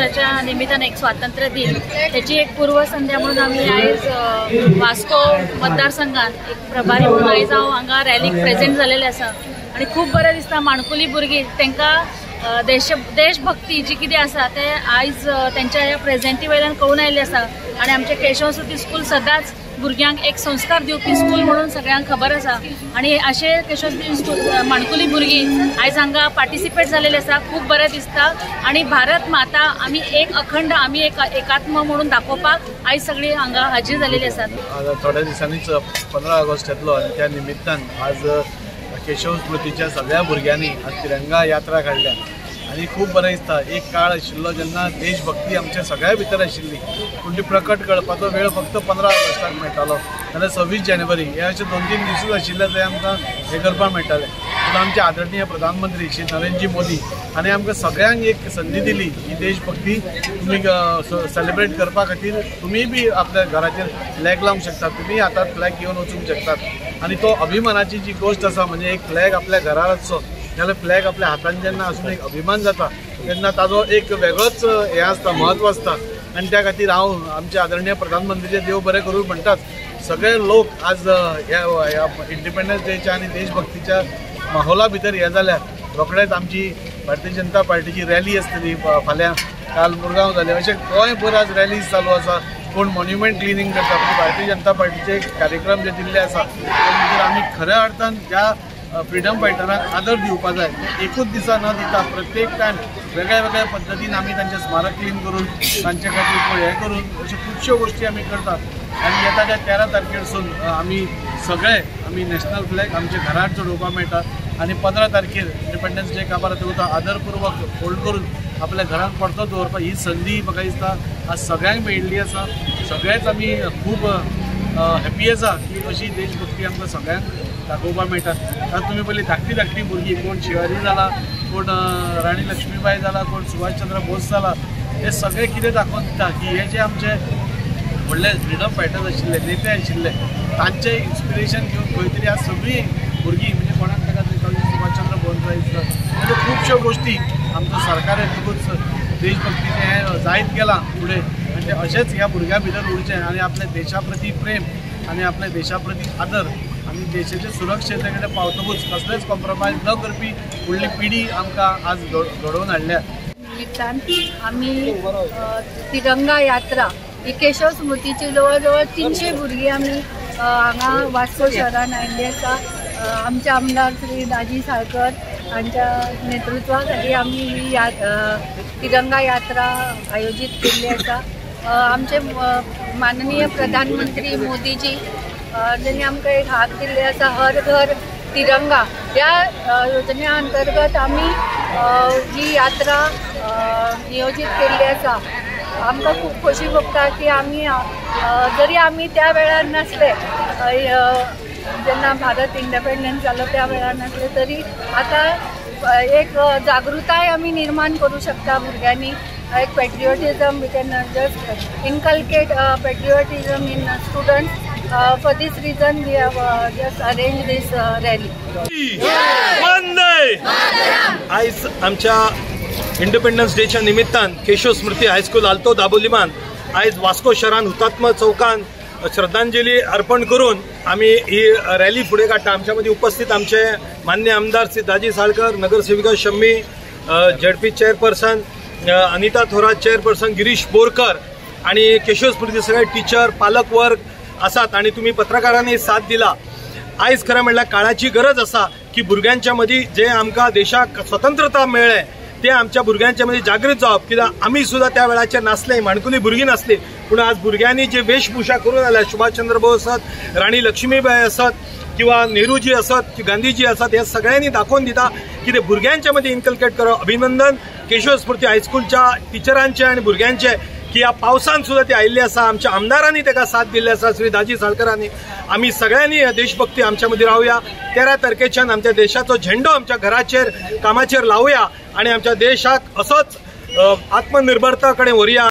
ऑगस्टाच्या निमित्तान एक स्वातंत्र्य दिन त्याची एक पूर्वसंध्या म्हणून आमी आयज वास्को मतदारसंघात एक प्रभारी म्हणून आयज हांव हांगा रॅलीक प्रेझेंट जालेले आसा आनी खूब बरें दिसता. माणकुली भुरगीं तांकां देशभक्ती जी कितें आसा ते आयज तेंच्या ह्या प्रेझेंटी वयल्यान कळून आयिल्लें आसा. आनी आमचें केशव स्मृती स्कूल सदांच भुरग्यांक एक संस्कार दिवपी स्कूल म्हणून सगळ्यांक खबर आसा आनी अशें केशव स्मृती स्कूल माणकुली भुरगीं आयज हांगा पार्टिसिपेट जालेले आसा. खूब बरें दिसता आनी भारत माता आमी एक अखंड आमी एक एकात्म म्हणून दाखोवपाक आयज सगळीं हांगा हाजीर जालेली आसात. थोड्या दिसांनीच 15 ऑगस्ट येतलो आनी त्या निमित्तान आज केशव स्मृतीच्या सगळ्या भुरग्यांनी आज तिरंगा यात्रा काडल्या आनी खूब बरें दिसता. एक काळ आशिल्लो जेन्ना देशभक्ती आमच्या सगळ्या भितर आशिल्ली, पूण ती प्रकट करपाचो वेळ फक्त 15 ऑगस्टाक मेळटालो, जाल्यार 26 जानेवारी हे अशे 2-3 दिसूच आशिल्ले थंय आमकां हें करपाक मेळटालें. पूण आमचे आदरणीय प्रधानमंत्री श्री नरेंद्रजी मोदी हांणी आमकां सगळ्यांक एक संदी दिली ही देशभक्ती तुमी सेलिब्रेट करपा खातीर तुमी बी आपल्या घराचेर फ्लॅग लावंक शकतात, तुमी हातात फ्लॅग घेवन वचूंक शकतात आनी तो अभिमानाची जी गोश्ट आसा, म्हणजे एक फ्लॅग आपल्या घरार आसचो जाल्यार फ्लॅग आपल्या हातान जेन्ना आसून एक अभिमान जाता तेन्ना ताजो एक वेगळोच हें आसता, म्हत्व आसता. आनी त्या खातीर हांव आमचे आदरणीय प्रधानमंत्रीचे देव बरें करूं म्हणटाच सगळे लोक आज ह्या इंडिपेंडन्स डेच्या आनी देशभक्तीच्या माहोला भितर हे जाल्यार रोखडेच आमची भारतीय जनता पार्टीची रॅली आसतली फाल्यां. काल मुरगांव जाले, अशें गोंयभर आज रॅलीज चालू आसा. कोण मॉन्युमेंट क्लिनींग करता, पूण भारतीय जनता पार्टीचे कार्यक्रम जे दिल्ले आसा ते भितर आमी खऱ्या अर्थान ज्या फ्रिडम फायटरांक आदर दिवपा जाय एकूच दिसा न दिता प्रत्येक टायम वेगळ्या वेगळ्या पद्दतीन आमी तांचें स्मारक क्लीन करून तांचे खातीर हें करून अश्यो खुबश्यो गोश्टी आमी करतात. आनी येता त्या 13 तारखेरसून आमी सगळे आमी नॅशनल फ्लॅग आमच्या घरात चडोवपाक मेळटा आनी 15 तारखेर इंडिपेंडन्स डे काबार जातकूच आदरपूर्वक फोल्ड करून आपल्या घरांत परतो दवरपाक ही संदी म्हाका दिसता आज सगळ्यांक मेळिल्ली आसा. सगळेच आमी खूब हॅपी आसा की अशी देशभक्ती आमकां सगळ्यांक दाखोवपाक मेळटा. आतां तुमी पयलीं धाकटी धाकटी भुरगीं, कोण शिवाजी जाला, कोण राणी लक्ष्मीबाई जाला, कोण सुभाषचंद्र बोस जाला, हे सगळे कितें दाखोवन दिता की हे जे आमचे व्हडले फ्रिडम फायटर्स आशिल्ले, नेते आशिल्ले, तांचें इन्स्पिरेशन घेवन खंय तरी आज सगळीं भुरगीं म्हणजे कोणाक ताका सुभाषचंद्र बोस जाय, म्हणजे खुबश्यो गोश्टी आमचो सरकार येतकूच देशभक्तीचें हें जायत गेलां फुडें आनी तें अशेंच ह्या भुरग्यां भितर उरचें आनी आपल्या देशा प्रती प्रेम आनी आपल्या देशा प्रती आदर आनी देशाचे सुरक्षेते कडेन पावतकूच कसलेच कॉम्प्रोमायज न करपी फुडली पिढी आमकां आज घडोवन हाडल्या. निमित्तान आमी तिरंगा यात्रा ही केशव स्मृतीची जवळ जवळ 300 भुरगीं आमी हांगा वास्को शहरान आयिल्ली आसा. आमचे आमदार श्री दाजी साळकर हांच्या नेतृत्वा खाली आमी ही तिरंगा यात्रा आयोजीत केल्ली आसा. आमचे माननीय प्रधानमंत्री मोदीजी ज्यांनी आमकां एक हात दिल्ले आसा, हर घर तिरंगा ह्या योजने अंतर्गत आमी जी यात्रा नियोजीत केल्ली आसा. आमकां खूब खोशी भोगता की आमी जरी आमी त्या वेळार नासले, जेन्ना भारत इंडिपेंडन्स जालो त्या वेळार नासले, तरी आतां एक जागृताय आमी निर्माण करूं शकता भुरग्यांनी. एक patriotism we can just inculcate patriotism in students. For this reason we have just arranged this rally. Vande आयज आमच्या इंडिपेंडन्स डेच्या निमित्तान केशव स्मृती हायस्कूल आल्तो दाबोलिमान आयज वास्को शहरान हुतात्मा चौकान श्रद्धांजली अर्पण करून आमी ही रॅली फुडें काडटा. आमच्या मदीं उपस्थित आमचे मान्य आमदार श्री दाजी साळकर, नगरसेविका Shammi, ZP chairperson Anita Thorat, chairperson Girish Borkar आनी केशव स्मृती सगळे टिचर, पालक वर्ग आसात आनी तुमी पत्रकारांनी साथ दिला. आयज खरें म्हणल्यार काळाची गरज आसा की भुरग्यांच्या मदीं जे आमकां देशाक स्वतंत्रता मेळ्ळें ते आमच्या भुरग्यांच्या मदीं जागृत जावप, कित्याक आमी सुद्दां त्या वेळाचेर नासले, माणकुली भुरगीं नासली, पूण आज भुरग्यांनी जे वेशभूषा करून आल्या, सुभाषचंद्र बोस आसत, राणी लक्ष्मीबाई आसत किंवा नेहरूजी आसत, गांधीजी आसत, हे सगळ्यांनी दाखोवन दिता की ते भुरग्यांच्या मदीं इन्कल्केट करप. अभिनंदन केशव स्मृती हायस्कूलच्या टिचरांचे आनी भुरग्यांचे की ह्या पावसान सुद्दां ती आयिल्ली आसा. आमच्या आमदारांनी ताका साथ दिल्ली आसा, श्री दाजी साळकरांनी. आमी सगळ्यांनी देशभक्ती आमच्या मदीं रावया. 13 तारखेच्यान आमच्या देशाचो झेंडो आमच्या घराचेर, कामाचेर लावया आनी आमच्या देशाक असोच आत्मनिर्भरता कडेन व्हरया.